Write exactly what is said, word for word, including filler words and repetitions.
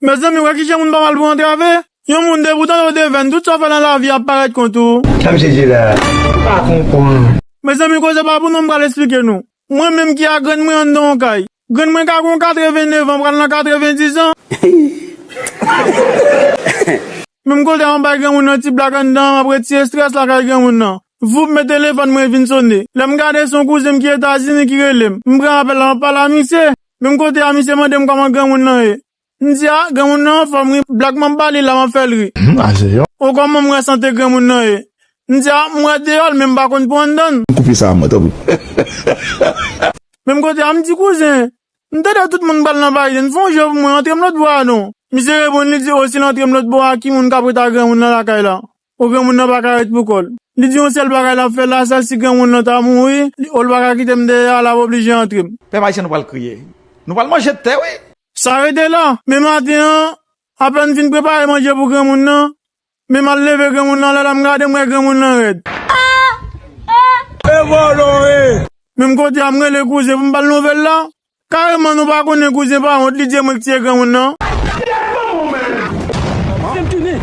Mezanmi, wè kijan moun pa mal pou antrave. Yon moun de poutan yo devèn, tout sa w fè nan lavi ap parèt kont ou. Sa misye di la? M pa konprann. Mezanmi, koze pa pou nou, m pral esplike nou. Mwen menm ki a grann mwen anndan yon kay. Grann mwen ka gen katrevennev an, pral nan katrevendiz an. Menm kote a, m bay granmoun nan ti blag anndan, m ap retire estrès lakay granmoun nan. Voup, men telefòn mwen vin sone. Lè m gade, se yon kouzen m ki Etazini ki rele m. M pran apèl la, m ap pale a misye. Menm kote a, misye mande m kòman granmoun nan ye. M di, a, granmoun nan anfòm wi, blag m ap ba li la, m ap fè l ri. Hmm, a se yon. O, kòman m wè sante granmoun nan ye? M di, a, m wè deyò l, men m pa konn pou anndan l. Koupe sa a mwen, tanpri. Menm kote a, m di, kouzen, m tande tout moun pral nan Biden, fè yon je pou mwen, antre m lòt bò a non. Misye reponn, li di, o, si l antre m lòt bò a, ki moun k ap ret ak granmoun nan lakay la? O, granmoun nan pa ka ret pou kò l. Li di, yon sèl bagay l ap fè la, sa si granmoun nan ta mouri, li, o, l pa ka kite m dèyè a, l ap oblije antre m. Pèp ayisyen, nou pral kriye. Nou pral manje tè, wi. Sa rete la. Men maten an, apèn fin prepare manje pou granmoun nan, men m al leve granmoun nan, lè la m gade, m wè granmoun nan rèd. E vòlò, e! Menm kote a, m rele kouzen pou m ba l nouvèl la. Kareman, nou pa konnen, kouzen pa wont, li di e mwen k tiye granmoun nan. Se m tounen.